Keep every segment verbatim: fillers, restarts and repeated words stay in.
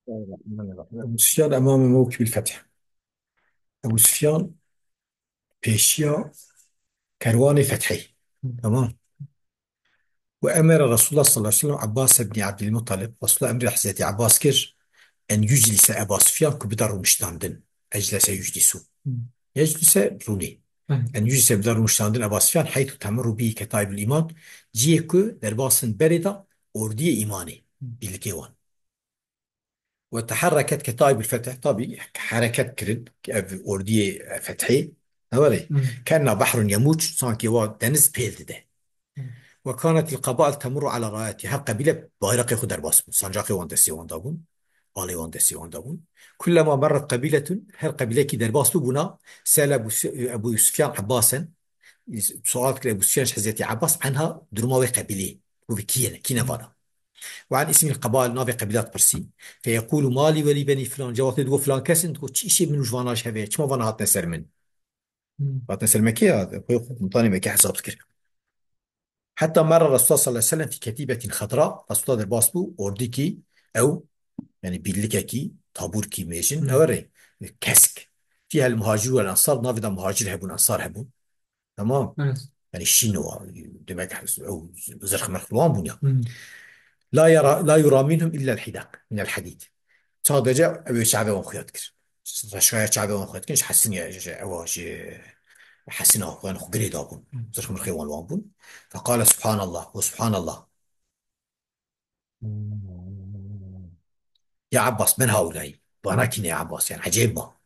Ebu Sufyan emame mewkibil feth. Ebu Sufyan pêşiya kerwanê fethê. Tamam. Ve emere Resulullah sallallahu aleyhi ve sellem Abbas ibn Abdülmuttalib. Resulullah emrê Hazreti Abbas kir, en yüclise Eba Sufyan, ku bida rûniştandin. Eclese yüclisu. Yeclise rûnê. En yüclise bida rûniştandin Eba Sufyan, heytu temurru bihi ketaibul iman, ciyê ku derbasên berê de ordiyê îmanê, birlikê wan. Ve teherreket ketaibul feth, tabî hereket kirin, ev ordiyê fethê, ne were? Kenna behrun yemuc, sankê wa deniz pêl dide. Ve kanetil qabail temurru ala rayati, her qebîle bayraqê xwe derbas bûn, sancaqê wan destê wan da bûn, alê wan destê wan da bûn. Kullema merret qebîletun, her qebîlekî derbas bûbûna, sel Ebu Su-, Ebu Sufyan Ebbasen, sual dikir Ebu Sufyan ji Hezretî Ebbas, enha duruma wê qebîlê, ku bi kî ye, kî ne vana. Ve an ismil qabail, navê qebîla dipirsî. Feyeqûlu ma li ve li benî filan. Cewabê digot filan kes in, digot çi îşê min û ji vana ji hev e, çima vana hatine ser min? Hatine ser Mekke ya, xwe xwe komutanê Mekke hesab dikir. Heta merra Resulullah sallallahu aleyhi ve sellem fî ketîbetin xedra, Resulullah derbas bû, ordikî ew, yani birlikekî, taburkî mêjin, ne were, kesk. Fîhel muhacir vel ensar, navê de muhacir hebûn, ensar hebûn. Tamam. Evet. Yani şîn o, demek ew zirx mirx li wan bûn ya. La yara, la yura minhum illa el hidak, min el hadid. Sadece ew çavê wan xuya dikir. Reşkaya çavê wan xuya dikin, ji hesiniye, ji, ewa, ji hesina xwe, yani xwe girê dabûn. Zirx mirxê wan li wan bûn. Feqale subhanallah, û subhanallah. Ya Abbas, men haulay. Vana kî ne ya Abbas, yani ecêb ma.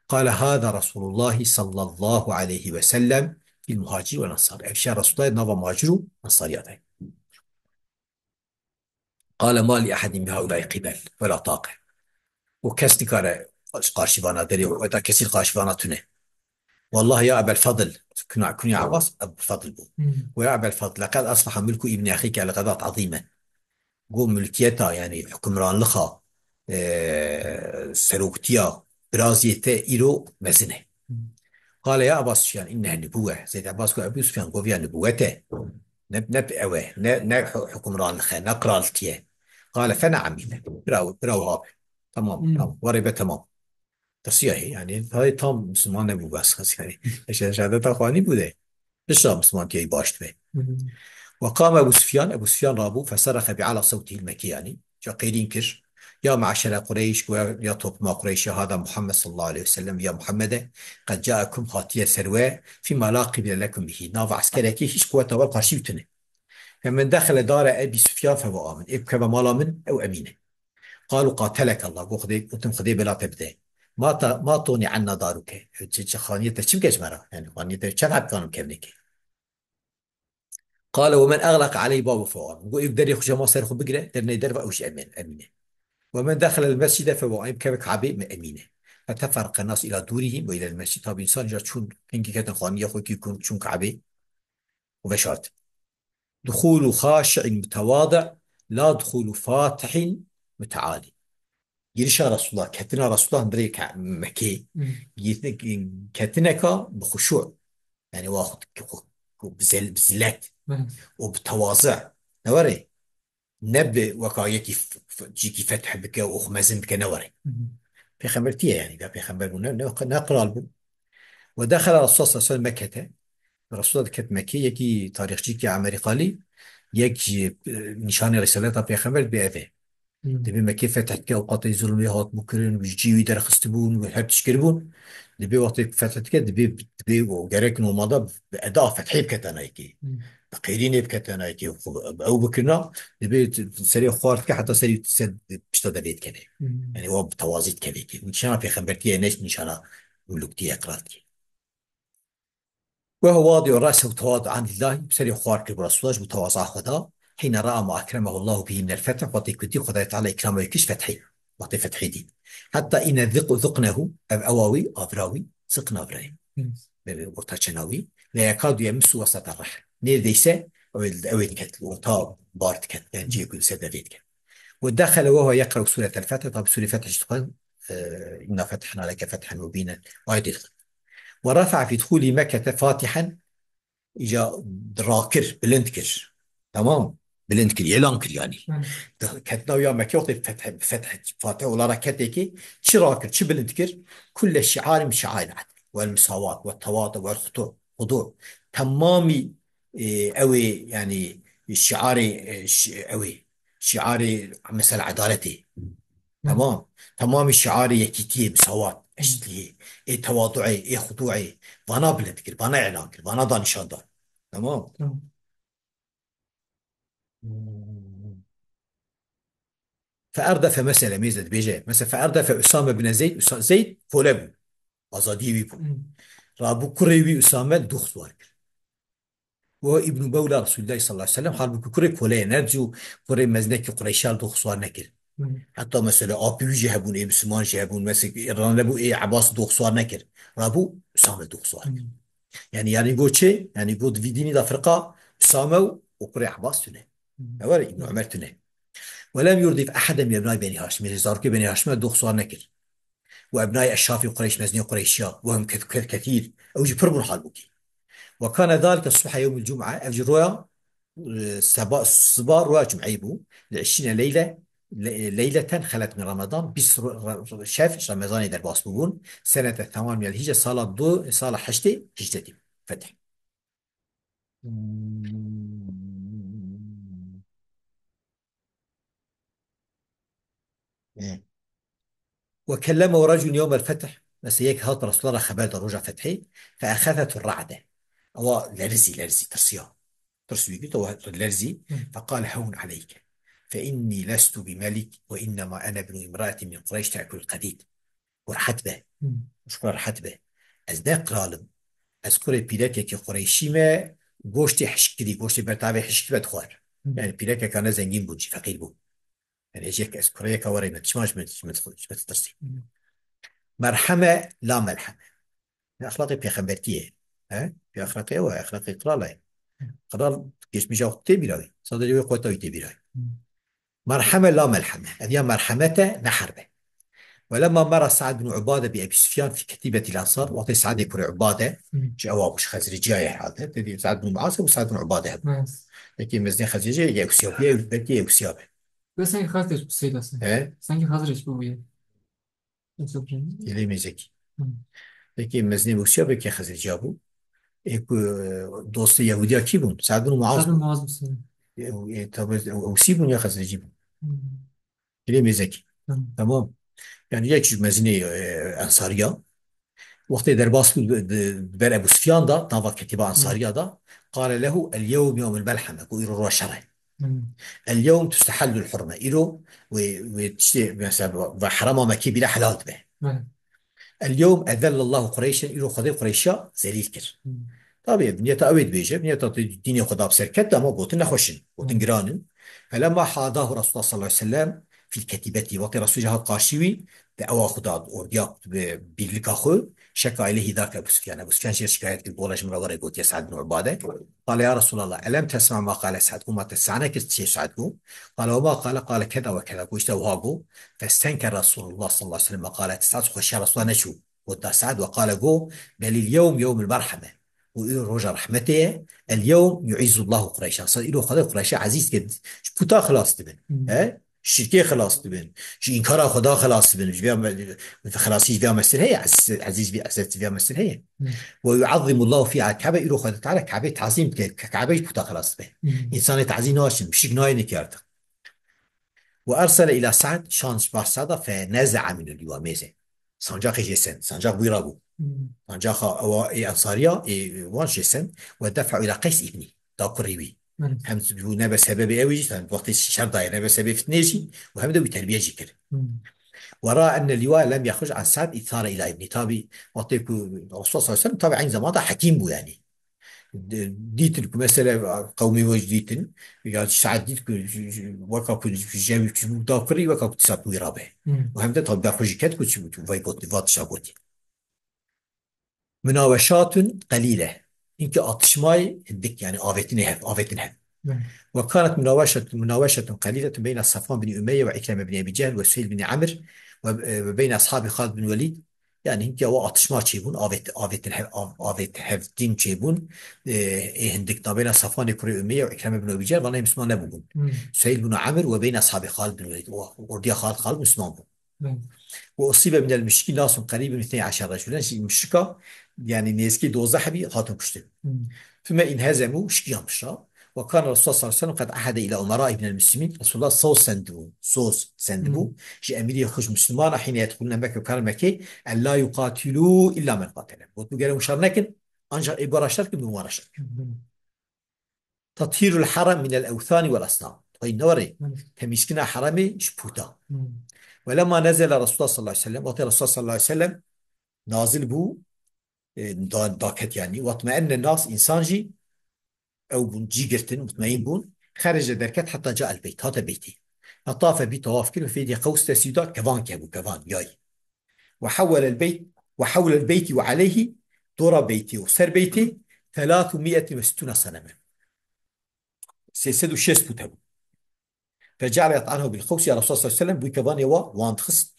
Qale hâzâ Resulullahi sallallahu aleyhi ve sellem fil muhacir ve ensar. Ev şiya Resulullah nava muhacir û ensariya de. Qale ma li ehedin bi haulay qibel ve la taqe. Û kes nikare qarşî vana derê û heta kesî li qarşî vana tune. Wallah ya Ebel Fadl, kuna, kunya Abbas Ebel Fadl bû. Ve ya Ebel Fadl, leqed asbaha mulku ibni ehîke li qedat azîmen. Got mulkiyeta, yani hukimranlixa, e, seroktiya biraziyê te îro mezin e. Qale ya Eba Sufyan, innehe nubûwe. Zeyd Abbas got, Ebu Sufyan, goviya nubûwet e. Ne, ne ew e, ne, ne hu-, hukimranlix e, ne qiraltî ye. Qale fe neam, îne. Bira, bira wiha be. Tamam, tamam. Warê be tamam. Tirsiya hê, yani, tayê tam Müslüman nebû bes, yani. Şe-, şehadeta xwe anî bû de. Pişta Müslüman tiyayî baş dibe. Ve qame Ebu Sufyan, Ebu Sufyan rabû, feseraxe bi ala sewtihil mekî, yani. Ca qêrîn kir. Ya me'şere Qureyş, ya, ya topluma Qureyş, ya hada Muhammed sallallahu aleyhi ve sellem, ya Muhammede, qed ca'ekum hatiye ser we, fîma la qibile lekum bihi. Nava eskerekî hiç quweta we karşî tune. Femen dexile dare Ebî Sufyan fehuve amin. Ê bikeve mala min, ew emîn e. Qalu qateleke Allah. Got Xwedê, gotin Xwedê bela te bide. Ma ta, ma tonî anna daruke. Çi, çi xaniyê te çi bike ji me re? Yani xaniyê te çend heb kanim kevneke. Qale ve men eğleqe aleyhi babu fehuve amin. Got ê derê xwe cema ser xwe bigire, dernê derve ew jî emîn, emîn e. Ve men dexile el mescide fehuve amin. Bikeve Kabê me emîn e. Feteferqe nas ila durihim ve ila el mescid. Tabi insan ca çûn, hingî ketin xaniyê xwe kî kun çûn Kabê. û veşartin. Duxulu xaşi'in mutewadi, la duxulu fatihin muteali. Girişa Resulullah, ketina Resulullah hundirê ke-, Mekkê, girtin-, ketineka bi xuşû. Yani wa xwe, xwe, xwe bi zel-, bi zilet û bi tewazi. Ne were? Ne bi weka yekî f-, f-, cîkî feth bike û xwe mezin bike, ne were. Pêxember tiye yani, ya pêxember bû, ne, ne, ne qral bû. Ve dexela Resulullah sallallahu aleyhi ve sellem Mekkete. Resulullah diket Mekkê, yekî tarîxçîkî Emerîkalî, yek ji, e, nîşanê risaleta pêxember bi ev e. Dibê Mekkê fetih dike, ewqatê zulmê hat bû kirin, ji cî wî derxistibûn, her tişt kiribûn. Dibê wextê fetih dike, dibê, dibê gerek normalde bi eda fethê bikete nayekê. Bi qêrînê bikete nayekê. Ew bikirina, dibê serê xwar dike, heta serî ser pişta devê dikene. Yani wa bi tewazî dikeve kê. Nîşana pêxembertiyê ne nîşana muluktiyê, qiraltiyê. Ve huwa wadi'u ra'sehu tewadu'an lillahi, serê xwar kir bi Resulullah ji bo tewaza xwe da. Hîne ra'a ma ekremehu Allahu bihi minel fetih, wextê ku dî Xwedayê Teala îkrama wê kir ji fethê. Wextê fethê dî. Heta îne ziq-, ziqnehu, ev ewa wî, avira wî, ziqna avira ye. Ev orta çena wî. Le yekadu yemissu weseta rehl. Neredeyse ew ê, ew ê diket, orta bar diket, yani cihê ku li ser devê diket. Ve dexele ve huve yeqre'u suretel Feth, tabi sûrê Feth jî dixwend, e, inna fetehna leke fethen mubînen. Ayetê dixwend. Ve refa'a fî duhûlî Mekkete fatihen, îca rakir, bilind kir. Tamam. Bilind kir, êlan kir yanî. Hı. Ketina ya Mekke wextê feth, feth, Fatih olara ketekê çi rakir, çi bilind kir? Kulle şiarin şiair adl. Wel misavat, wel tewadu, wel xudu, xudu. Temamî, e, ew ê, yanî şiarê, e, şi-, ew ê, şiarê mesela edaletê. Hı. Tamam. Temamî şiarê yekîtiyê, misavat, eşitliyê, ê tewaduê, ê xuduê. Vana bilind kir, vana êlan kir, vana da nîşan da. Tamam. Tamam. Feerdefe mesele mêze dibêje. Mesela feerdefe Usame bin Zeyd, Usa-, Zeyd kole bû. Azadiyê wî bû. Hmm. Rabû kurê wî Usame li dox siwar kir. O Îbnû Bewla Resûlillahî sallallahu aleyhi ve sellem halbûkî kurê kole ye. Ne zû kurê mezinekî Qureyşa li dox siwar nekir. Hmm. Heta mesela apî wî jî hebûn, ê Misliman jî hebûn. Mesela ranebû ê Ebas li dox siwar nekir. Rabû Usame li dox siwar kir. Hmm. Yani, yani got çi? Yani got vî dînî de firqa Usame û, û kurê Abbas tune. Hı. Ew were Îbn Umer tune. Ve lem yurdif ehade min ebnay Benî Haşim. Yani zarokê Benî Haşim dox siwar nekir. Ve ebnay eşrafî Qureyş, mezinê Qureyşiya. Ve hum keth-, keth-, kethîr. Ew jî pir bûn halbûkî. Ve kane zalike subha yewmil cum'a. Ev jî roya, e, seba, siba roya cum'eyê bû. Li eşrîne leyle, le-, leyleten xelet min Ramadan. Bîst ro-, re-, re-, şev ji Remezanê derbas bûbûn. Senete tamam yel hicre, sala du, sala heştê hicretî. Fetih. Hmm. E. Ve kelleme recul yewmel fetih. Mesela yek hat Resulullah re xeber da roja fethê. Fe exezetu ra'de. Ewa lerizî, lerizî, tirsiya. Tirs wî girt, ewa lerizî. Hı. Fe qale hewun aleyke. Fe inni lestu bi melik ve innema ene bnu imraatin min Qureyş te'kulul qedîd. Û rehet be. Hmm. Ji xwe rehet be. Ez ne qral im. Ez kurê pîrekekî Qureyşî me, goştê hişkkirî, goştê ber tavê hişk dibe dixwar. Hmm. Yani pîrekeka ne zengîn bû, cî feqîr bû. Yani hêjek ez kureyeka were me, çima ji min, ji min, ji min ditirsî? Hmm. Merheme la melheme. Ne exlaqê pêxembertî ye. He? Pê exlaqê ew e, exlaqê qral e. Hmm. Qral geçmişa xwe tê bîra wî. Sadece wê quweta wî tê bîra wî. Hmm. Merheme la melheme. Ev ya merhemete ne herbe. Ve lemma mera Sa'd bin Ubade bi Ebi Sufyan fi ketibetil Ensar, wextê Sa'dê kurê Ubade, Hmm. ji ewa bû, ji Xezreciya ye herhalde. Dedi Sa'd bin Muaz û Sa'd bin Ubade hebû. Evet. Yekî mezinê Xezreciya, yekî Ewsiya bûye, belkî Ewsiya be. Ve sanki Xezrec bu Seyda sen. He? Sanki Xezrec bu ye. Yoksa bu şey mi? Dilê mêzekî. Hı. Yekî mezinê Ewsiya be, yekî Xezreciya bû. Ê ku, e, dostê Yehudiya kî bûn? Sa'd bin Muaz Sa'd bin bûn. Muaz bû. E, e, tabi, e, Ewsî bûn ya Xezrecî bûn? Hmm. Dilê mêzekî. Tamam. Tamam. Yani yek ji mezinê, e, Ensariya. Wextê derbas bû di, di, di ber Ebu Sufyan da, nava ketiba Hı. Ensariya da. Qale lehu el yewm yewmul melheme. Ku îro roja şer e. Hmm. El yewm tustehellul hurme. Îro wê, wê tiştê, mesela, ve herema Mekkê bîle helal dibe. Evet. El yewm ezellallahu Qureyşen, îro Xwedê Qureyşa zelîl kir. Hmm. Tabi, niyeta ew ê dibêje, niyeta te dînê xwe da bi ser ket, ama gotin nexweş in, gotin Hmm. giran in. Felemma hadahu Resulullah sallallahu aleyhi ve sellem fil ketibeti, wextê Resul hat qarşî wî, di ewa xwe da, ordiya, bi birlika xwe, şeka ileyhi zake Ebu Sufyan. Ebu Sufyan jê şikayet kir, gola ji min re were gotiye Sa'd bin Ubade. Qale ya Resulallah, elem tesma ma qale Sa'd, ku ma te sah nekir çi Sa'd got? Qale ve ma qale, qale keda ve keda, ku işte wiha got. Festenkere Resulullah sallallahu aleyhi ve sellem ma qale Sa'd, xweşiya Resulullah neçû. Got da Sa'd ve qale got, belil yewm yewmul merheme. Û îro roja rehmetê ye. El yewm yu'izzullahu Qureyşa. Sa îro Xwedê Qureyşa ezîz kir. Ji puta xilas dibin. Hmm. He? Şirkê xilas dibin. Ji înkara Xweda xilas dibin. Ji vê me-, xilasî ji vê mesir heye. Ezîz, ezîz vî, ezet vê mesir heye. Hmm. Ve yu'azzimullahu fiha Kabe. Îro Xwedê Teala Kabe tazîm dike. Kabe ji puta xilas dibe. Hmm. Însanê tazî naçin. Müşrik nayê nekê artık. Ve ersele ila Sa'd, şan ji paş Sa'da, fe neze'a minul liwa mêze. Sancaxê jê sen, sancax bû rabû. Hmm. Sancaxa ewa ê Ensariya, ê wan jê sen, ve defa'u ila Qeys ibnî, da kurê wî. Evet. Hem bû nebe sebebê ew jî, hem wextê şer dayê nebe sebebê fitnê jî, û hem de wî terbiye jî kir. Hmm. Ve ra enne liwa lem yaxruc an Sa'd îthare ila ibnî. Tabi, wextê ku Resulullah sallallahu aleyhi ve sellem, tabi aynı zamanda hekim bû yani. Di-, dîtin ku mesele qewmê we jî dîtin, ya Sa'd dît ku ji, ji, weka ku ji, ji, ji, ji da kurî, weka ku dîsa ku wî rabe. Hmm. Û hem de tabi berxwe jî ket ku çi, vay got, va tişta gotî. Munaweşatun qelîle. Hinki atişmayê hindik, yani avêtinê hev, avêtin hev. Hmm. Ve kanet munaweşet-, munaweşetun qelîletun beyna Safwan bin Umeyye ve Ikreme bin Ebi Cehl ve Süheyl bin Amr ve, e, ve beyna ashabi Xalid bin Welîd. Yani hinkiya wa atişma çêbûn, avêt-, avêtin hev-, av-, avêt hevdîn çêbûn. E, ê hindik navbeyna Safwanê kurê Umeyye û Îkreme bin Ebî Cehl, vana Müslüman nebûbûn. Hmm. Süheyl bin Amir ve beyna ashabê Halid bin Welîd. O, ordiya Halid, Halid Müslüman bû. Hmm. Ve usibe minel müşrikî nasun qerîbun min ithney aşer reculen. Jî müşrika, yani nêzîkî dozdeh hebî hatin kuştin. Hmm. Thumme inhezemû, şikiyan pişa. Ve kana Resulullah sallallahu aleyhi ve sellem qed ahede ila umeraî minel muslimîn. Resulullah soz sendibû, soz sendibû. Hmm. Ji emîrê xwe ji Müslümana hîne yedxulûne Mekke, karin Mekkê, en la yuqatilû illa men qatele. Got, "Bu gere hûn şer nekin, ancak ê gora şer kin, bi wan re şer kin." Hmm. Tathîrul harem minel ewthani wel asnam. Xwey newerê, Hmm. temîzkirina heremê ji pûta. Hmm. Ve lemma nezele Resulullah sallallahu aleyhi ve sellem, wextê Resulullah sallallahu aleyhi ve sellem nazil bû, e, da-, daket yani. Watmeenne nas, insan jî ew bûn, cî girtin, mutmeîn bûn. Xerece derket heta ca el beyt, hate beytê. Fetafe bî, tawaf kir, ve fêdî qews, destî da, kevan ke bû, kevan, yay. Ve hewwelel beyt, ve hewlel beyti ve aleyhi, dora beytê û ser beytê, telâtu miyetin ve sittûne senemen. Sê sed û şêst pût hebû. Feceale yet'anehu bil qewsi ya Resulullah sallallahu aleyhi ve sellem, bû kevanê wa wan dixist.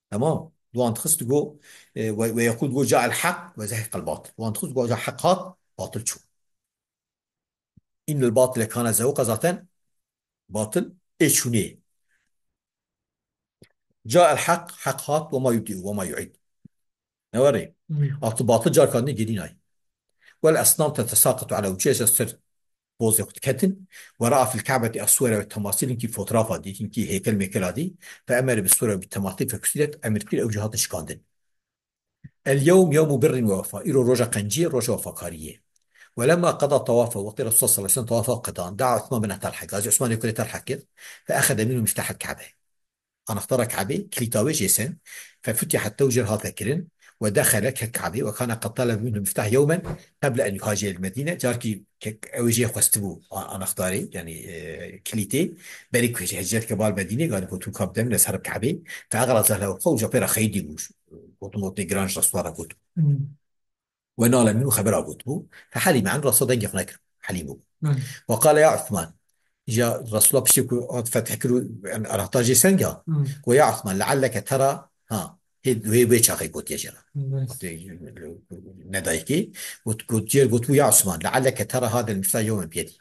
Tamam. Wan dixist, digo, e, ve, ve yekûl, digo, "Ca el hak ve zehiq el batil." Wan dixist, digo, "Ca heq hat, batil çû." İnnel batile kana zehuqa, zaten batil ê çûnê. Ca el hak, heq hat, ve ma yubdi ve ma yu'id. Ne were? Hmm. Atı batıl carkan ne gelin ay. Vel esnam tetesaqatu ala ucuyha, ser pozê xwe diketin. Ve ra'a fil Ka'beti es-suwere ve temasîl, hinkî fotoğrafa dî, hinkî heykel meykel dî. Fe emere bi suwere bi temasîl fe kusilet, emir kir ew jî hatin şikandin. El yewm yewmu birrin ve wefa. Îro roja qenciyê, roja wefakariyê. Ve lemma qeda tawafe, wextê Resulullah sallallahu aleyhi ve sellem tawafa qedan, da'a Osman bin Talha, gazî Osmanê kurê Talha kir, fe exede minhu miftahel Ka'be. Anaxtara Ka'bê, kilîta wê jê send, fe futihat, tew jêr hate kirin, ve dexele, ket Ka'bê, ve kana qed talebe minhu miftah yewmen qeble en yuhacire il Medîne, carkî ke-, ew jê xwestibû a-, anaxtarê, yani, e, kilîtê, berî ku hicret ke bal Medînê, gani gotu, "Ka bide min, ez herim Ka'bê." Fe egraza lehu, xwe uca pê re xeyidî bû. Gotu motê giran ji Resulullah re gotu. Hmm. Ve nale minhu, xebera gotibû. Fe helîme anhu, Resulullah dengê xwe nekir. Helîm bû. Hmm. Ve qale ya Osman. Îca Resulullah piştî ku hat feth kir û, yani, anahtar jê send ya. Hmm. Got, "Ya Osman, lealleke tera", ha, hê, hê wê çaxê gotiye jê re. Hmm. Gotiye, ne dayikê. Got, got, jê got, "Ya Osman, lealleke tera hadel miftah yewmen biyedî."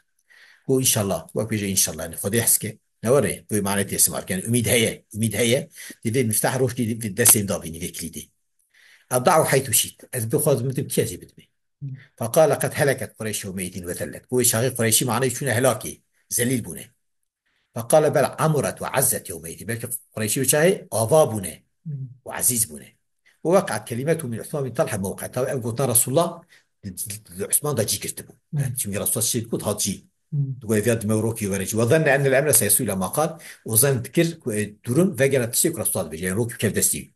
Got, "İnşallah." Wek bêje, "İnşallah." Yani, Xwedê hes ke. Ne were, bu mane teslim arke. Yani, umîd heye, umîd heye. Divê miftah rojkî di destê da bînî, vê kilîdê. Edahu heytu şît. Ez bixwazim bidim, kî ez ê bidimê? Fekale qed heleket Qureyş yewmeydin ve zellet. Got, wê çaxê Qureyşî manayê çûne helakê, zelîl bûne. Fekale bel amuret ve ezzet yewmeydin. Belkî Qureyşî wê çaxê ava bûne ve ezîz bûne. Ve weqat kelimetu min Osman bin Talha mewqe. Tabi ev gotina Resulullah di, di, di Osman da cî girtibû. Yani çünkü Resulullah şey got, hat cî. Digot, ev ya dime rokî were cî. Ve zenne ennel emre seyesû ila ma qal. O zen dikir ku, e, durum vegera tiştê ku Resulullah dibêje. Yani rokî kev destî.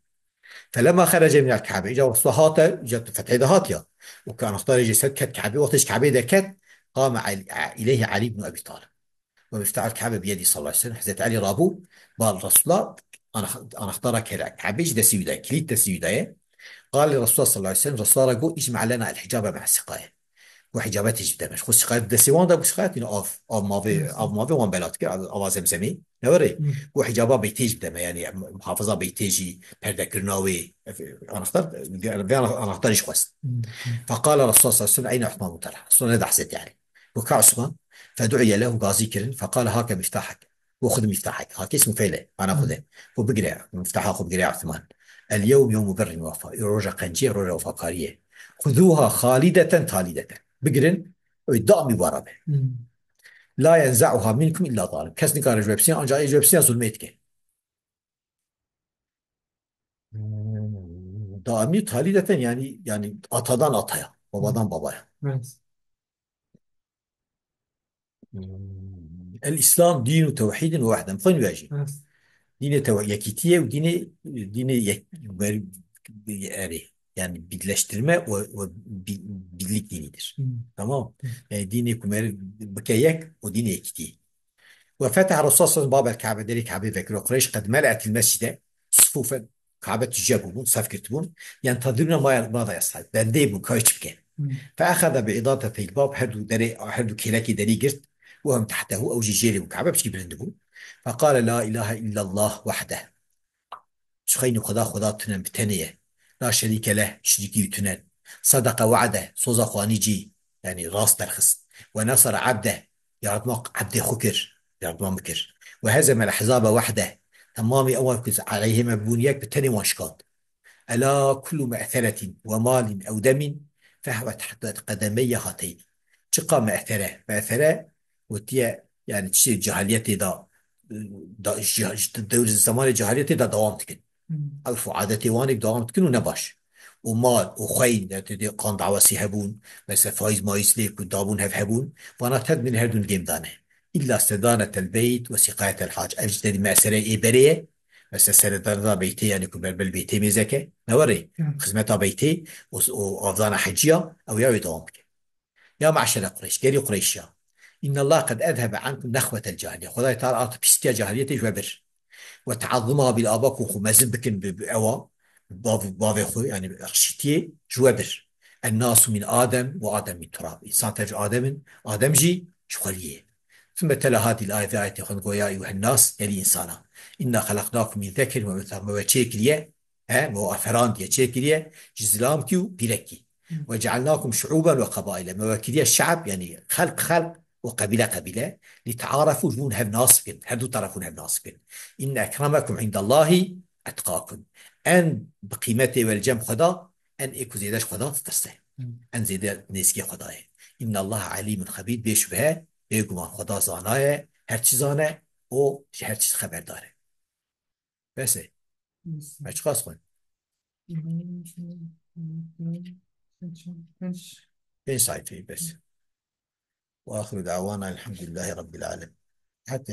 Felemma xerece minel Ka'be, îca Resulullah hate, îca fethê de hat ya. Û ke anahtarê jê ser ket Ka'bê, wextê ji Ka'bê derket, qame El-, ileyhi Elî ibn Ebî Talib. Ve miftahul Ka'be biyedî sallallahu aleyhi ve sellem. Hezreti Elî rabû, bal Resulullah, anah-, anahtara Ka'bê ji destî wî de, kilît destî wî de ye. Qale Resulullah sallallahu aleyhi ve sellem, Resulullah re got, "İcma' lena el-hicabe me'as siqaye." Got, "Hicabe tê jî bide me." Xwe siqayet destê wan de bû, siqayet, yani av, av mavê, Hı. av mavê wan bela dikir, av, ava zemzemê. Ne were? Hı. Got, "Hicaba beytê jî bide me, yani muhafaza beytê jî, perdekirina wê, anahtar, vê anahtarê jî xwest." Hı, hı. Fekale Resulullah sallallahu aleyhi ve sellem, "Eyne Osman bin Talha?" Resulullah neda Hezreti Elî. Got, "Ka Osman?" Fedu'iye lehu, gazî kirin. Fekale, "Hake miftahek." Got, "Xud miftahek." Hake ismu feyle, mana Hı. xwe de. Got, "Bigire, miftaha xwe bigire ya Osman. El yewm yewmu birrin ve wefa." Îro roja qenciyê, roja wefakariyê. "Xuduha halideten talideten." Bigirin, ew daimî wara be. Hmm. "La yenze'uha minkum illa zalim." Kes nikare ji we bistîne, ancak ê ji we bistîne zulmê dike. Hmm, daimî talideten yani, yani atadan ataya, babadan babaya. Evet. Hmm. El-Îslam dînu tewhîdin ve wehden. Xwên we jî. Evet. Dînê tew-, yekîtiyê û dînê, dînê yek-, ber-, erê. Yani birleştirme ve, ve bi-, birlik dinidir. Hmm. Tamam. Hmm. Yani dînê ku meriv bike yek, o dînê yekîtiyê. Ve fetaha Resulullah sallallahu aleyhi ve sellem babel Ka'be, derê Ka'bê vekiro. Qureyş qed mel'etil mescide, sufufen, Kabe tijî bûbûn, sef girtibûn. Yentezirûne ma, mada yes'al. Bendeyê bûn, ka çi bike. Hmm. Fe exede bi îdateyil bab, her du derê, her du kêlekê derî girt. Ve hum tehtehu, ew jî jêrê bû. Kabe piçkî bilind bû. Fekale, "La ilahe illallah wehdeh." Ji xeynî Xweda, Xweda tune bi tenê ye. La şerîke leh, şirîkî wî tune. Sedeqe we'deh, soza xwe anî cî, yanî rast derxist. We nesere ebdeh, yardima ebdê xwe kir, yardima min kir. We hezemel ehzabe wehdeh, temamî ewan ku aleyhê me bûn yek bi tenê wan şikand. Ela kullu me'seretin we malin ew demin fehwe tehte qedemeyye hateyn. Çiqa me'sere, me'sere gotiye, yani tiştê cahiliyetê de, da, ji, ji dewr zemanê cahiliyetê de dewam dikin. Hmm. Urf û adetê wan ê dewam dikin û ne baş. Û mal û xweyn, yani tê de qan dawasî hebûn, mesela faiz maiz lê ku dabûn hev hebûn, vana tedmin her dûn gêm dane. İlla sedanetel beyt ve siqayetel hac. Ev ji te dî me'sere ê berê ye. Mesela seredana beytê, yani ku berbel beytê mêzeke. Ne were? Hı. Xizmeta beytê û, û avdana heciya, ew ya wê dewam bike. Ya me'şere Qureyş, gelî Qureyşiya. İnnallah qed ezhebe ankum nexwetel cahiliye. Xwedayê Teala ata pîstiya cahiliyetê ji we bir. Ve teazzumaha bil abakum, xwe mezin bikin bi, bi ewa, bi bav, bavê xwe, yani exşitiyê ji we bir. Ennasu min Adem ve Adem min turab. Însan tev ji Adem in, Adem jî ji xweliyê. Thumme tela hadîl ayet, ayetê xwe goya eyyuhen nas, gelî însana. Inna xelaqnakum min zekerin ve unsa. Me we çê kiriye, he, me we aferandiye, çê kiriye, ji zilamkî û pîrekî. Hı. Ve cealnakum şuuben ve qabaile. Me we kiriye şe'b, yani xelq xelq û qebîle qebîle. Li tearefu, ji bo hûn hev nas bikin, her du teref hûn hev nas bikin. Inne ekremekum indallahi etqakum. En bi qîmetê we li cem Xweda, en ê ku zêde ji Xweda ditirse. Hı. En zêde nêzîkê Xweda ye. Innallaha alîmun xebîr, bê şubhe, bêguman Xweda zana ye, her çi zane, o ji her çi xeberdar e. Bes e. Bes. Me çiqas xwend? Pênc sayfeyê bes. Ve axiru dawana elhamdülillahi rabbil alemin. Heta